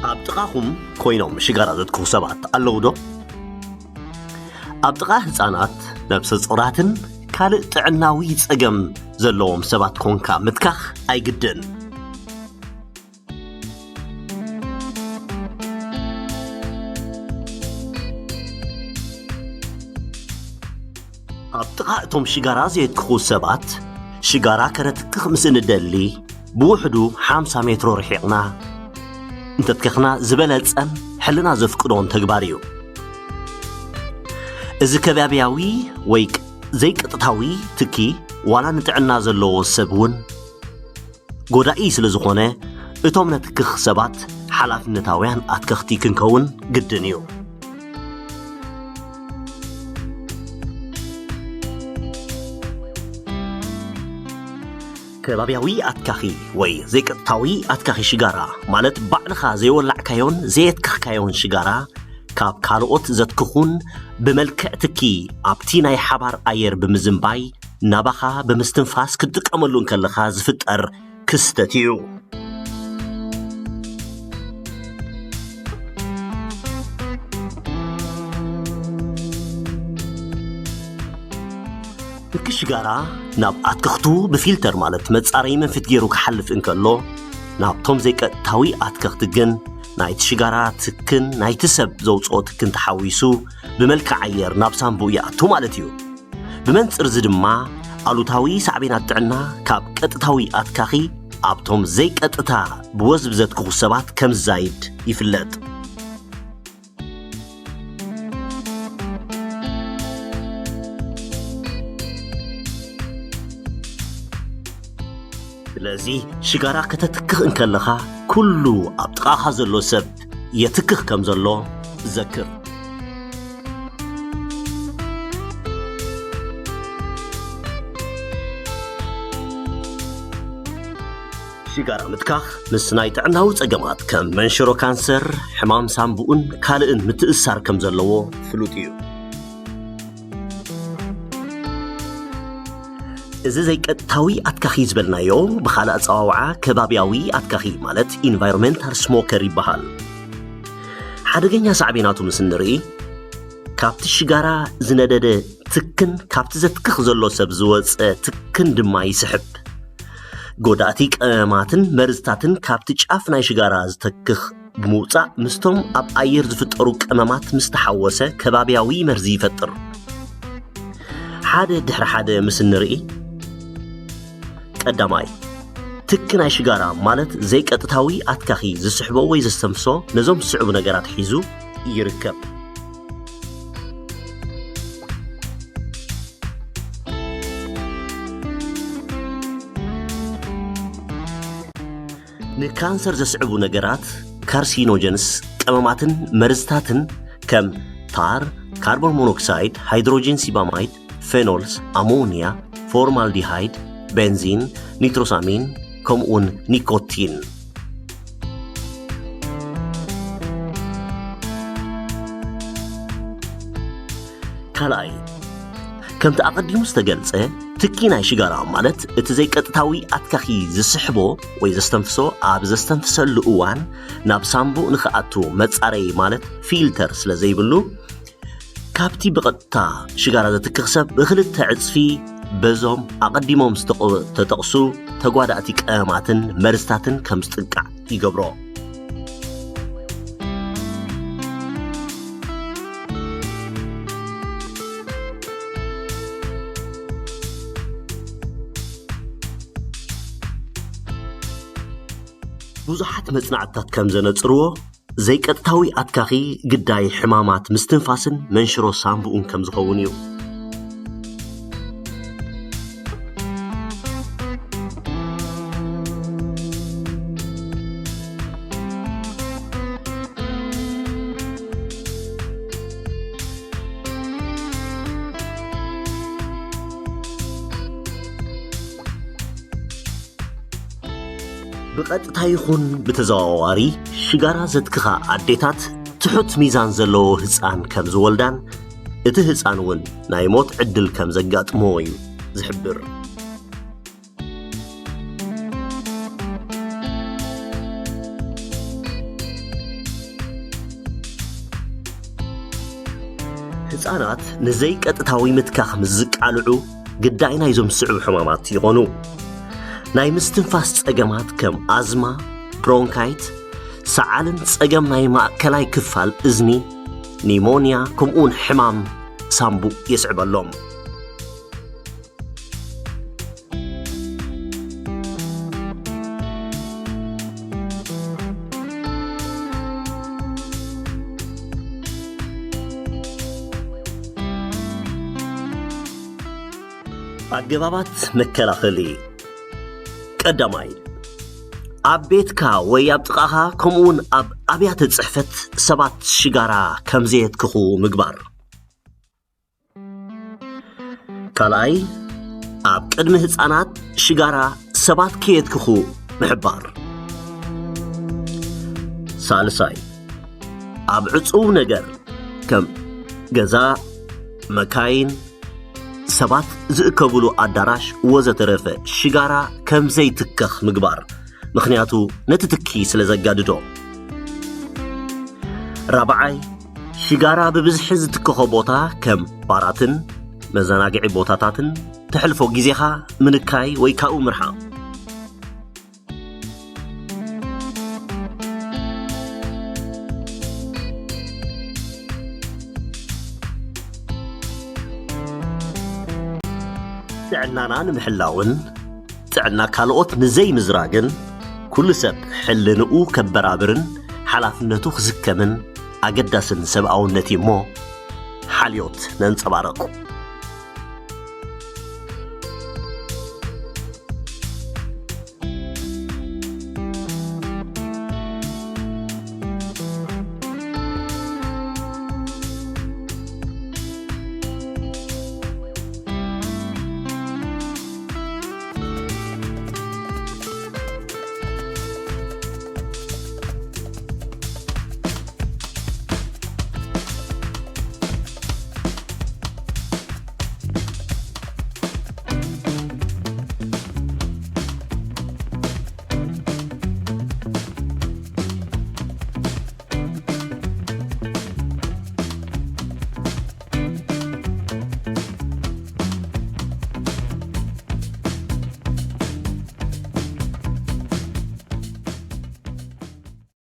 ኣብ ጥቓኹም ኮይኖም ሽጋራ ዘትክኹ ሰባት ኣለዉ ዶ? ኣብ ጥቓ ህጻናት፣ ነብሰ ጾራትን ካልእ ጥዕናዊ ጸገም ዘለዎም ሰባት ኮንካ ምትካኽ ኣይግድን። ኣብ ጥቓ እቶም ሽጋራ ዘየትክኹ ሰባት፣ ሽጋራ ከነትክኽ ምስ እንደሊ፣ ብውሕዱ ሓምሳ ሜትሮ ርሒቕና እንተትከኽና ዝበለጸን ሕልና ዘፍቅዶን ተግባር እዩ። እዚ ከባብያዊ ወይ ቅ-፣ ዘይቀጥታዊ ትኪ ዋላ ንጥዕና ዘለዎ ሰብ እውን ጎዳኢ ስለ ዝኾነ፣ እቶም ነትክኽ ሰባት ሓላፍነታውያን ኣትከኽቲ ክንከውን ግድን እዩ። ከባብያዊ ኣትካኺ ወይ ዘይቀጥታዊ ኣትካኺ ሽጋራ፣ ማለት ባዕልኻ ዘይወላዕካዮን ዘየትከኽካዮን ሽጋራ፣ ካብ ካልኦት ዘትክኹን ብመልክዕ ትኪ ኣብቲ ናይ ሓባር ኣየር ብምዝንባይ ናባኻ ብምስትንፋስ ክትጥቀመሉ እንከለኻ ዝፍጠር ክስተት እዩ። ትኪ ሽጋራ ናብ ኣትክኽቱ ብፊልተር፣ ማለት መጻረዪ መንፊት ገይሩ ክሓልፍ እንከሎ፣ ናብቶም ዘይቀጥታዊ ኣትክኽቲ ግን ናይቲ ሽጋራ ትክን ናይቲ ሰብ ዘውጽኦ ትክን ተሓዊሱ ብመልክዕ ኣየር ናብ ሳንቡእ ይኣቱ ማለት እዩ። ብመንጽር እዚ ድማ ኣሉታዊ ሳዕቤናት ጥዕና ካብ ቀጥታዊ ኣትካኺ ኣብቶም ዘይቀጥታ ብወዝቢ ዘትክኹ ሰባት ከም ዝዛይድ ይፍለጥ። ስለዚ ሽጋራ ከተትክኽ እንከለኻ ኩሉ ኣብ ጥቓኻ ዘሎ ሰብ የትክኽ ከም ዘሎ ዘክር። ሽጋራ ምትካኽ ምስ ናይ ጥዕናዊ ጸገማት ከም መንሽሮ ካንሰር፣ ሕማም ሳንቡእን ካልእን ምትእስሳር ከም ዘለዎ ፍሉጥ እዩ። እዚ ዘይቀጥታዊ ኣትካኺ ዝበልናዮ ብኻልእ ኣጸዋውዓ ከባብያዊ ኣትካኺ ማለት ኢንቫይሮንመንታል ስሞከር ይበሃል። ሓደገኛ ሳዕቤናቱ ምስ እንርኢ፣ ካብቲ ሽጋራ ዝነደደ ትክን ካብቲ ዘትክኽ ዘሎ ሰብ ዝወጸ ትክን ድማ ይስሕብ። ጎዳእቲ ቀመማትን መርዝታትን ካብቲ ጫፍ ናይ ሽጋራ ዝተክኽ ብምውጻእ ምስቶም ኣብ ኣየር ዝፍጠሩ ቀመማት ምስ ተሓወሰ ከባብያዊ መርዚ ይፈጥር። ሓደ ድሕሪ ሓደ ምስ እንርኢ፣ ቀዳማይ፣ ትኪ ናይ ሽጋራ ማለት ዘይቀጥታዊ ኣትካኺ ዝስሕቦ ወይ ዘስተንፍሶ ነዞም ዝስዕቡ ነገራት ሒዙ ይርከብ። ንካንሰር ዘስዕቡ ነገራት፣ ካርሲኖጀንስ፣ ቀመማትን መርዝታትን ከም ታር፣ ካርቦን ሞኖክሳይድ፣ ሃይድሮጂን ሲባማይድ፣ ፌኖልስ፣ ኣሞኒያ፣ ፎርማልዲሃይድ፣ ቤንዚን፣ ኒትሮሳሚን፣ ከምኡውን ኒኮቲን። ካልኣይ፣ ከምቲ ኣቐዲሙ ዝተገልጸ፣ ትኪ ናይ ሽጋራ ማለት እቲ ዘይቀጥታዊ ኣትካኺ ዝስሕቦ ወይ ዘስተንፍሶ ኣብ ዘስተንፍሰሉ እዋን ናብ ሳንቡእ ንኽኣቱ መጻረዪ ማለት ፊልተር ስለ ዘይብሉ፣ ካብቲ ብቐጥታ ሽጋራ ዘትክኽ ሰብ ብኽልተ ዕጽፊ በዞም ኣቐዲሞም ዝተጠቕሱ ተጓዳእቲ ቀመማትን መርዝታትን ከም ዝጥቃዕ ይገብሮ። ብዙሓት መጽናዕትታት ከም ዘነጽርዎ፣ ዘይቀጥታዊ ኣትካኺ ግዳይ ሕማማት ምስትንፋስን መንሽሮ ሳንቡኡን ከም ዝኸውን እዩ። ብቐጥታ ይኹን ብተዘዋዋሪ ሽጋራ ዘትክኻ ኣዴታት ትሑት ሚዛን ዘለዎ ህፃን ከም ዝወልዳን እቲ ህፃን እውን ናይ ሞት ዕድል ከም ዘጋጥሞ እዩ ዝሕብር። ህጻናት ንዘይቀጥታዊ ምትካኽ ምስ ዝቃልዑ ግዳይ ናይዞም ዝስዕቡ ሕማማት ይኾኑ። ናይ ምስትንፋስ ጸገማት ከም ኣዝማ፣ ብሮንካይት፣ ሰዓልን ጸገም ናይ ማእከላይ ክፋል እዝኒ፣ ኒሞንያ፣ ከምኡውን ሕማም ሳምቡእ የስዕበሎም። ኣገባባት መከላኸሊ። ቀዳማይ፣ ኣብ ቤትካ ወይ ኣብ ጥቓኻ ከምኡውን ኣብ ኣብያተ ጽሕፈት ሰባት ሽጋራ ከም ዘየትክኹ ምግባር። ካልኣይ፣ ኣብ ቅድሚ ህጻናት ሽጋራ ሰባት ከየትክኹ ምሕባር። ሳልሳይ፣ ኣብ ዕጹው ነገር ከም ገዛ፣ መካይን፣ ሰባት ዝእከብሉ ኣዳራሽ ወዘተረፈ ሽጋራ ከም ዘይትከኽ ምግባር፣ ምኽንያቱ ነቲ ትኪ ስለ ዘጋድዶ። ራብዓይ፣ ሽጋራ ብብዝሒ ዝትከኾ ቦታ ከም ባራትን መዘናግዒ ቦታታትን ተሕልፎ ግዜኻ ምንካይ ወይ ካብኡ ምርሓቕ። ጥዕናና ንምሕላውን ጥዕና ካልኦት ንዘይምዝራግን ኩሉ ሰብ ሕልንኡ ከበራብርን ሓላፍነቱ ክስከምን ኣገዳስን ሰብኣውነት እዩ እሞ ሓልዮት ነንጸባርቕ።